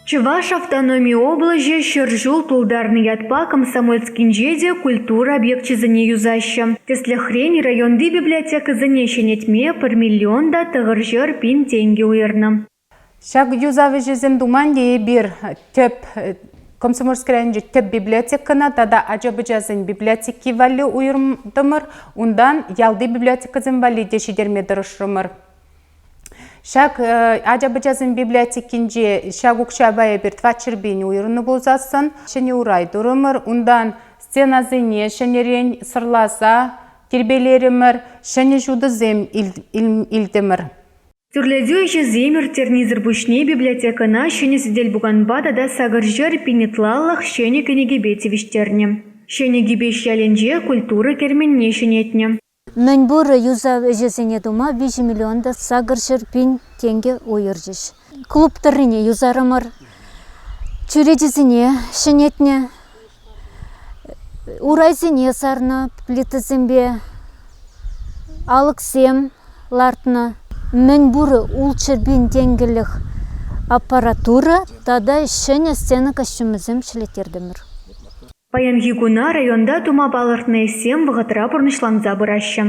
Чӑваш автономи облаҫӗ 100 ҫул тултарнӑ ятпа Комсомольскинче те культура объекчӗсене юсаҫҫӗ. Тӗслӗхрен, районти библиотекӑсене ҫӗнетме 1 миллион та 900 пин тенкӗ уйӑрнӑ. Ҫак юсав ӗҫӗсем туман те эпир тӗп Комсомольски районӗнчи тӗп библиотекӑна тата ача-пӑчасен библиотеки валли уйӑртӑмӑр. Унтан ялти библиотекӑсем валли те ҫитерме тӑрӑшрӑмӑр. Ҫак ача-пӑчасен библиотекинче ҫак укҫапа эпир 400 пин уйӑрнӑ пулсассӑн ҫӗнӗ урай турӑмӑр. Унтан стенасене ҫӗнӗрен сӑрласа тирпейлерӗмӗр, ҫӗнӗ ҫутӑсем илтӗмӗр. Тӳрлетӳ ӗҫӗсем ирттернисӗр пуҫне библиотекӑна ҫӗнӗ сӗтел-пуканпа тата 800 пин ытлалӑх ҫӗнӗ кӗнекепе тивӗҫтернӗ. Ҫӗнӗ Кипеҫ ялӗнче культура керменне ҫӗнетнӗ. Мӗнпур юсав ӗҫӗсене тума 3 миллион та 800 пин тенкӗ уйӑрчӗҫ. Клуб тӑррине юсарӑмӑр, чӳречесене ҫӗнетнӗ, урайсене сарнӑ плитасемпе, алӑксем лартнӑ. Мӗнпур 600 пин тенкӗлӗх аппаратура тата ҫӗнӗ сцена костюмӗсем ҫӗлеттертӗмӗр. Паянхи куна районта тума палӑртнӑ ӗҫсем вӑхӑтра пурнӑҫланса пыраҫҫӗ.